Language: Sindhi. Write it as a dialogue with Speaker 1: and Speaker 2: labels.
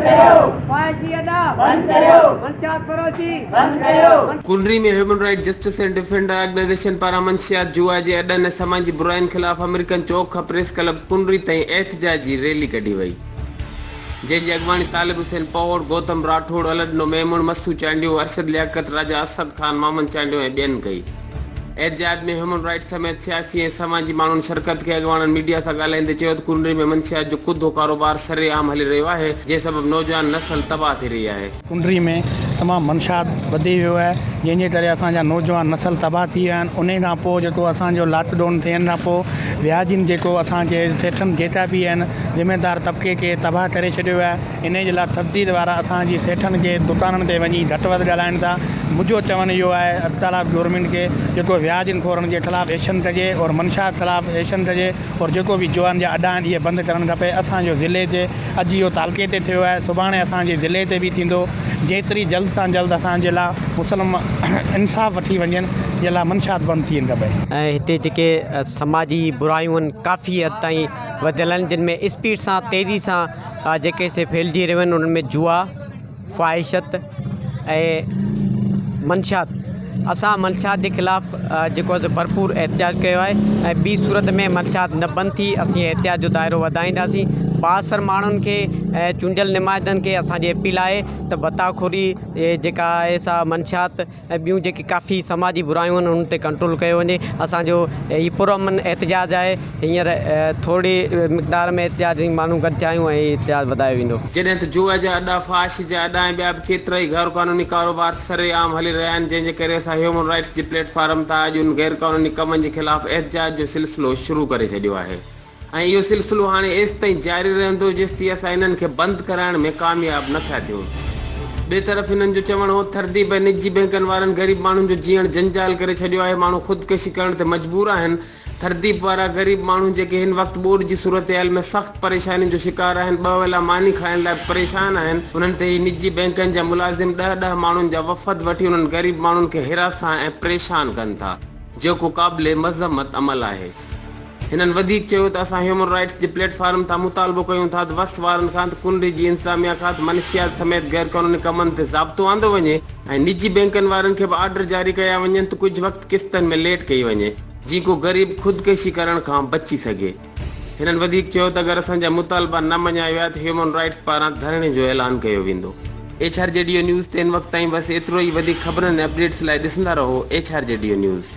Speaker 1: ڪريو فاحشي اڏا بند ڪريو منشيات فروشي بند ڪريو.
Speaker 2: Kunri ۾ human right justice and defender organisation پاران منشيات، جوا جي اڏن ۽ سماجي براين خلاف آمريڪن چوڪ کان پريس ڪلب ڪنري تائين احتجاجي ريلي ڪڍي وئي، جنهن جي اڳواڻي طالب حسين پهوڙ، گوتم راٺوڙ، الهڏنو ميمڻ، مسو چانڊيو، ارشد لياقت، راجا اسد خان، محمد چانڊيو ۽ ٻين ڪئي. احتجاج ۾ هيومن رائٽس سميت سياسي ۽ سماجي ماڻهن شرڪت ڪئي، اڳواڻن ميڊيا سان ڳالهائيندي چيو ته ڪنري ۾ منشيات جو ڪڌو ڪاروبار سري عام هلي رهيو آهي، جنهن سبب نوجوان نسل تباهه ٿي رهي آهي.
Speaker 3: ڪنري ۾ تمام منشيات وڌي ويو آهي، جنهن جي ڪري اسان جا نوجوان نسل تباهه ٿي ويا آهن، انهي کان پوء جيڪو اسان جو لاڪ ڊائون ٿيڻ کان پوء وياجين جيڪو اسان جي سيٺن جيڪا به آهن ذميدار طبقي کي تباهه ڪري ڇڏيو آهي. انهيء جي لاء تبديل وارا اسان جي سيٺن کي دڪانن تي وڃي گهٽ وڌ ڳالهائين ٿا. منهنجو چوڻ اهو آهي اطلاف گورنمينٽ کي جيڪو وياجن خورن جي خلاف ايڪشن ڪجي اور منشيات خلاف ايڪشن ڪجي اور جيڪو به جوئن جا اڏا آهن اهي بند ڪرڻ کپي. اسان جو ضلعي تي اڄ اهو تعلقي تي ٿيو آهي سڀاڻي اسان جي ضلعي تي به ٿيندو. جيتري جلد سان جلد اسان جي لاء مسلم انصاف وٺي وڃن جي لاء منشيات بند ٿيڻ کپي.
Speaker 4: ۽ هتي جيڪي سماجي برايون آهن ڪافي حد تائين وڌيل آهن جن ۾ اسپيڊ سان تيزي سان جيڪي سي ڦهلجي رهيون آهن انهن ۾ جوا، فاحشت ۽ منشيات اسان منشيات جي خلاف جيڪو آهي سو ڀرپور احتجاج ڪيو آهي ۽ ٻي صورت ۾ منشيات نه بند ٿي اسين احتجاج جو دائرو وڌائينداسين بااثر ماڻهن کي ۽ چونڊيل نمائندن کي اسانجي اپيل آهي ته ڀتا خوري جيڪا آهي سا منشيات ۽ ٻيون جيڪي ڪافي سماجي برايون آهن انهن تي ڪنٽرول ڪيو وڃي اسان جو هي پر امن احتجاج آهي هينئر ٿوري مقدار ۾ احتجاجي ماڻهو گڏ ٿيا آهيون ۽ احتجاج وڌايو ويندو.
Speaker 2: جڏهن ته جوئا جا اڏا، فحاشي جا اڏا ۽ ٻيا به ڪيترائي غير قانوني ڪاروبار سري عام هلي رهيا آهن جنهن جي ڪري اسان هيومن رائٽس جي پليٽ فارم تان اڄ ان غير قانوني ڪمن جي خلاف احتجاج جو سلسلو شروع ڪري ڇڏيو آهي. ۽ اهو سلسلو هاڻي ايستائين جاري رهندو جيستائين اسان انهن کي بند ڪرائڻ ۾ ڪامياب نه ٿا ٿيون. ٻئي طرف هنن جو چوڻ هو ٿرديپ ۽ نجي بئنڪن وارن غريب ماڻهن جو جيئڻ جنجال ڪري ڇڏيو آهي ماڻهو خودڪشي ڪرڻ تي مجبور آهن ٿرديپ وارا غريب ماڻهو جيڪي هن وقت ٻوڏ جي صورتحال ۾ سخت پريشانين جو شڪار آهن ٻه ويلا ماني کائڻ لاء به پريشان آهن انهن تي هي نجي بئنڪن جا ملازم ڏهه ڏهه ماڻهن جا وفد وٺي انهن غريب ماڻهن کي هراسان ۽ پريشان ڪن ٿا جيڪو قابل مذمت عمل آهي. هنن وڌيڪ چيو ته اسان هيومن رائٽس جي پليٽ فارم تان مطالبو ڪيون ٿا ته وس وارن کان ته ڪنري جي انتظاميا کان ته منشيات سميت غير قانوني ڪمن تي ضابطو آندو وڃي ۽ نجي بئنڪن وارن کي به آرڊر جاري ڪيا وڃن ته ڪجهه وقت قسطن ۾ ليٽ ڪئي وڃي جيئن ڪو غريب خودڪشي ڪرڻ کان بچي سگهي. هنن وڌيڪ چيو ته اگر اسان جا مطالبا نه مڃيا ويا ته هيومن رائٽس پاران ڌرڻي جو اعلان ڪيو ويندو. H R G D O news تي هن وقت تائين بس ايترو ئي وڌيڪ خبرن ۽ اپڊيٽس لاء ڏسندا رهو H R G D O news.